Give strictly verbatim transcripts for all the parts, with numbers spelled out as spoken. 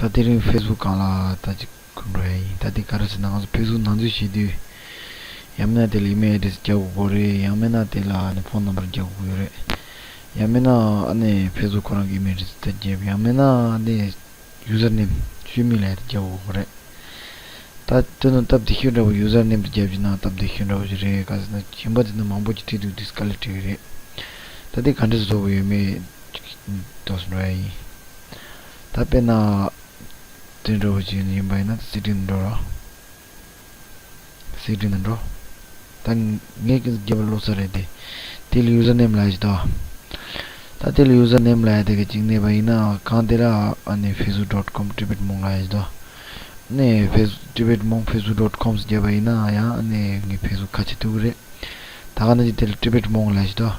ད་དེ་རིང་ཕེ་སི་བུག་སྒང་ལ་ད་ཅིག་འགྲོ་ཡ་ཡིན། ད་དེ་ག་རེ་ཟེར་ན་ང་ཚོ་ཕེ་སི་བུག་ནང་འཛུལ་བྱེད་དུས་ཡང་མིན་ན་དེ་ལ་ཨི་མེལ་ཨེ་ཌི་རེ་སི་རྒྱག་དགོས་རེད། ཡང་མིན་ན་དེ་ལ་ཨ་ནི་ཕོན་ནམ་བར་རྒྱག་དགོས་ཡོད་རེད། ཡང་མིན་ན་ཨ་ནི་ཕེ་སི་བུག་ཁོ་རང་གི་ཨི་མེལ་ཨེ་ཌི་རེ་སི་དེ་རྒྱབ། ཡང་མིན་ན་ཨ་ནི་ཡུ་ཟར་ནེམ་ཞུས་མིན་ལ་དེ་རྒྱག་དགོས་རེད། ད་དེ་ནང་སྟབས་བདེ་ཤོས་འདྲ་བོ་ཡུ་ཟར་ནེམ་དེ་རྒྱབ་ཀྱི་ན་སྟབས་བདེ་ཤོས་འདྲ་བོ་ཞིག་རེད། ག་ཟེར་ན་གཞན་པ་དེ་ནང་མང་པོ་ཅིག་བྲིས་འདུག་དེ་དཀའ་ལས་འཕྲད་ཀྱི་རེད། ད་དེ་ག་འདྲས་བཟོ་དགོས་ཡོད་མེད་ཅིག་ཏོག་ཙམ་འགྲོ་ཡ་ཡིན། ད་དཔེར་ན། དེ་འདྲ་བོ་ཅིག་ཡིན་པ་ཡིན་ན་སེ་ཊིང་འགྲོ་རོགས། སེ་ཊིང་འགྲོ། ད་ངས་ཀྱི་རྒྱབ་ལོག་ས་རེད་དེ། དེ་ལ་ཡུ་ཟར་ནེམ་ལབ་ཡ་ཞིག་འདུག་ད་དེ་ལ་ཡུ་ཟར་ནེམ་ལབ་ཡ་དེ་ག་ཅིག་གནས་པ་ཡིན་ན་གང་དེ་ལ་ཨ་ནི་ཕེ་སི་བུག་ཌོཊ་ཀོམ་ཊི་བེཊ་མོང་ལབ་ཡ་ཞིག་འདུག་ནས་ཕེ་སི་ཊི་བེཊ་མོང་ཕེ་སི་བུག་ཌོཊ་ཀོམ་ཟེར་བརྒྱབ་པ་ཡིན་ན་ཡང་ཨ་ནི་ངའི་ཕེ་སི་བུག་ཁ་ཕྱེ་ཐུབ་ཀྱི་རེད། ད་ག་ནང་བཞིན་དེ་ལ་ཊི་བེཊ་མོང་ལབ་ཞིག་འདུག་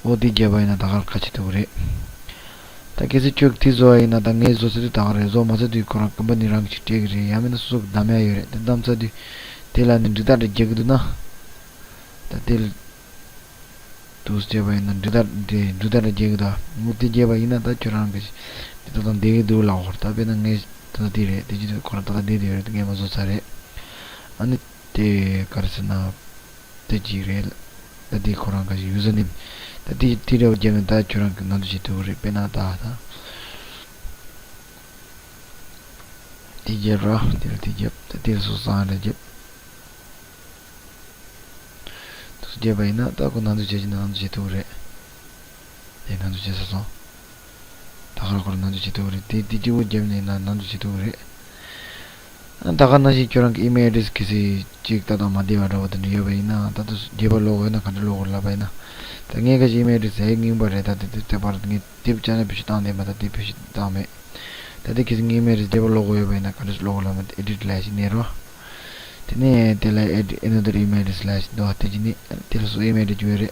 འོ་དེ་བརྒྱབ་པ་ཡིན་ན་ད་ག་ཁ་ཕྱེ་ཐུབ་ཀྱི་རེད། ད་གལ་སྲིད་ཁྱོད་ཀྱིས་དེ་བཟོ་བ་ཡིན་ན་ད་ངས་བཟོ་ཚར་དུས་ད་ག་རེད། བཟོ་མ་ཚར་དུས་ཁོ་རང་ཀམ་པ་ནི་རང་གིས་ཅིག་སྤྲད་ཀྱི་རེད། ཡང་མིན་ན་སོ་སོ་གིས་བདམས་ཡ་ཡོད་རེད། དེ་བདམས་ཚར་དུས་དེ་ལ་ནི་འབྲི་སྟངས་འདྲ་རྒྱག་གི་འདུག་ན། ད་དེ་ལ་འདུག་སེ་བྱས་པ་ཡིན་ན་འབྲི་སྟངས་དེ་འབྲི་སྟངས་འདྲ་རྒྱག་གི་འདུག་འོ་དེ་བརྒྱབ་པ་ཡིན་ན་ད་ཁྱོད་རང་གིས་དེ་ད་ལྟ་བསྡད་ཀྱི་འདུག་ལབ་དགོས་རེད། ད་དཔེར་ན་ངས་ད་ལྟ་དེ་རེད། དེ་བྱེད་དུས་ཁོ་རང་ད་ལྟ་བསྡད་བསྡད་ཡོད་རེད། དེ་ངས་མ་བཟོ་ཚར་རེད། ཨ་ནི་དེ་ག་རེ་ཟེར་ན། དེ་གཅིག་རེད། ད་དེ་ཁོ་རང་ག་ཞིག་ཡུ་ཟར་ནེམ། ད་དེ་དེ་འདྲ་བོ་བརྒྱབ་ནས་ད་ཁྱོད་རང་གིས་ནང་དུ་བྱེད་ཐུབ་ཀྱི་རེད། དཔེར་ན་ད་ད། དེ་རྒྱབ་ར། དེ་ལ་དེ་རྒྱབ། ད་དེ་ལ་སོ་སོ་ཨང་རེ་རྒྱབ། དུ་བརྒྱབ་པ་ཡིན་ན་ད་ཁོ་ནང་དུ་བྱེད་ཀྱི་ན་ནང་དུ་བྱེད་ཐུབ་ཀྱི་རེད། དེ་ནང་དུ་བྱེད་ས་སོང་། ད་ག་རང་ཁོ་རང་ནང་དུ་བྱེད་ཐུབ་ཀྱི་རེད། དེ་དེ་གཅིག་པོ་བརྒྱབ་ནས་ན་ནང་དུ་བྱེད་ཐུབ་ཀྱི་རེད། ཨ་ད་ག་ནང་བཞིན་ཁྱོད་རང་གི་ཨི་མེལ་ཨེ་ཌི་རེ་སི་གལ་སྲིད་ཅིག་ཏག་ཏག་མ་བདེ་བ་འདྲ་བོ་དེ་འདྲ་ཡོད་པ་ཡིན་ན། ད་དུ་རྒྱས་པ་ཀློག་དགོས་ན་ག་འདྲ་ཀློག་དགོས་ལབ་པ་ཡིན་ན། ད་ངས་ག་ཞིག་ཨི་མེལ་ཨེ་ཌི་རེ་སི་ཡ་རྙིང་པ་རེད། ད་དེ་དེ་དེ་བར་ངས་དེབ་བཅར་ན་བེད་སྤྱོད་བཏང་བསྡད་མ། ད་དེ་བེད་སྤྱོད་བཏང་མེད། ད་དེ་གལ་སྲིད་ངའི་ཨི་མེལ་ཨེ་ཌི་རེ་སི་རྒྱས་པ་ཀློག་དགོས་ཡོད་པ་ཡིན་ན་ག་འདྲ་ཞིག་ཀློག་དགོས་ལབ་ན། དེ་ཨེ་ཌིཊ་ལབ་ཞིག་གནོན་རོགས། དེ་ནས་དེ་ལ་add another email address ལབ་ཞིག་འདུག་དེ་གཅིག་གནོན། དེ་ལ་སོ་སོའི་ཨི་མེལ་ཨེ་ཌི་རེ་སི་བཅུག་ཡོད་རེད།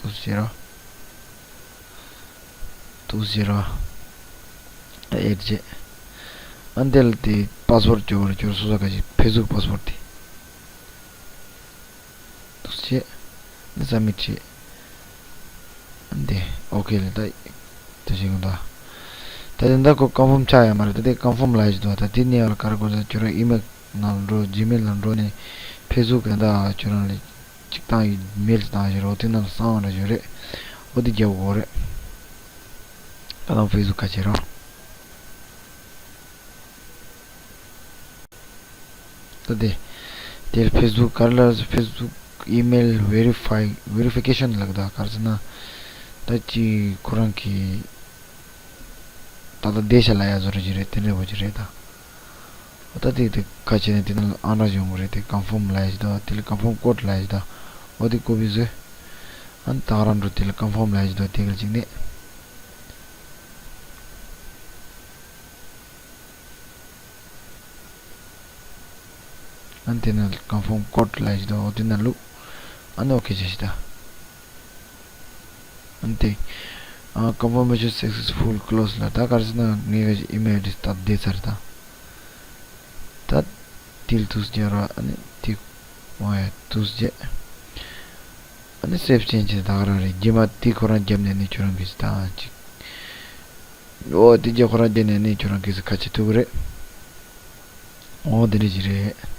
འདུག་སེ་བྱེད་རོགས། འདུག་སེ་བྱེད་རོགས། ཨེ་ཌི་བྱེད། ཨ་འདི་ལ་དེ་པ་སི་ཝར་ཌི་བཅུག་རོགས། ཁྱོད་སོ་སོ་ག་ཞིག་ཕེ་སི་བུག་པ་སི་ཝར་ཌི་དེ། འདུག་སེ་བྱེད། ཨ་ནི་སབ་མིཊ་བྱེད། ཨ་འདི་ཨོ་ཁེ་ལབ་ད། དེ་བྱེད་གི་འདུག་ད་དེ་འདྲ་ཁོ་ཀོན་ཕོམ་ཆགས་ཡོད་མ་རེད། ད་དེ་ཀོན་ཕོམ་ལབ་ཡ་ཞིག་འདུག་ད་དེ་གནོན་ཡ་ལ་ག་རེ་དགོས་ཟེར། ཁྱོད་རང་ཨི་མེལ་ནང་ལ་འགྲོ། ཇི་མེལ་ལ་འགྲོ་ནས་ཕེ་སི་བུག་གི་ད་ཁྱོད་རང་ལ་ཅིག་བཏང་ཡོད། མེལ་ཅིག་བཏང་ཡོད་རེད། འོ་དེ་ནང་ལ་གསང་བ་འདྲ་ཞིག་ཡོད་རེད། འོ་དེ་རྒྱག་དགོས་རེད། ད་ལྟ་ཕེ་སི་བུག་ཁ་ཕྱེ་རོགས། ད་དེ། དེར་ཕེ་སི་བུག་ག་རེ་ལབ་ཟེར། ཕེ་སི་བུག་ཨི་མེལ་ཝེ་རི་ཕའི་ཝེ་རི་ཕི་ཀེ་ཤན་ལབ་ཀྱི་འདུག་ག་རེ་ཟེར་ན། ད་ཅི་ཁོ་རང་གི་ད་ལྟ་བསྡད་བཞག་ལབ་ཡ་བཟོ་འདྲ་ཅིག་རེད། དེ་འདྲ་བོ་ཅིག་རེད་ད། འོ་ད་དེ་དེ་ཁ་ཕྱེ་ནས་དེ་ནང་ལ་ཨང་གྲངས་ཡོང་གི་རེད། དེ་ཀོན་ཕོམ་ལབ་ཡ་ཞིག་འདུག་དེ་ལ་ཀོན་ཕོམ་ཀོཌ་ལབ་ཡ་ཞིག་འདུག་འོ་དེ་ཀོ་པི་བཟོས། ཨ་ནི་ད་ག་རང་འགྲོ། དེ་ལ་ཀོན་ཕོམ་ལབ་ཡ་ཞིག་འདུག་དེ་ག་ཅིག་གནོན། ཨ་ནི་དེ་ནང་ལ་ཀོན་ཕོམ་ཀོཌ་ལབ་ཡ་ཞིག་འདུག་འོ་དེ་ནང་བླུགས། ཨ་ནི་ཨོ་ཁེ་བྱས་ཤིག་ད། ཨ་ནི་དེ། ཨ་ཀོན་ཕོར་མེ་ཤོན་སག་སེ་སི་ཕུལ་ཀློ་སི་ལ། ད་ག་རེ་ཟེར་ན་ངའི་ག་ཞིག་ཨི་མེལ་ཨེ་ཌི་རེ་སི་ད་བསྡད་ཚར་ད། ད་དེ་ལ་འདུག་སེ་བྱས་རོགས། ཨ་ནི་དེ་འོ་ཡ་འདུག་སེ་བྱས། ཨ་ནི་སེབ་ཅེན་ཇི་ད་ག་རང་རེད། རྗེས་མ་དེ་ཁོ་རང་བརྒྱབ་ནས་ནི་ཁྱོད་རང་གིས་ད་ཅིག་འོ་དེ་རྗེས་ཁོ་རང་བརྒྱབ་ནས་ནི་ཁྱོད་རང་གིས་ཁ་ཕྱེ་ཐུབ་ཀྱི་རེད། འོ་དེ་འདྲ་ཞིག་རེད།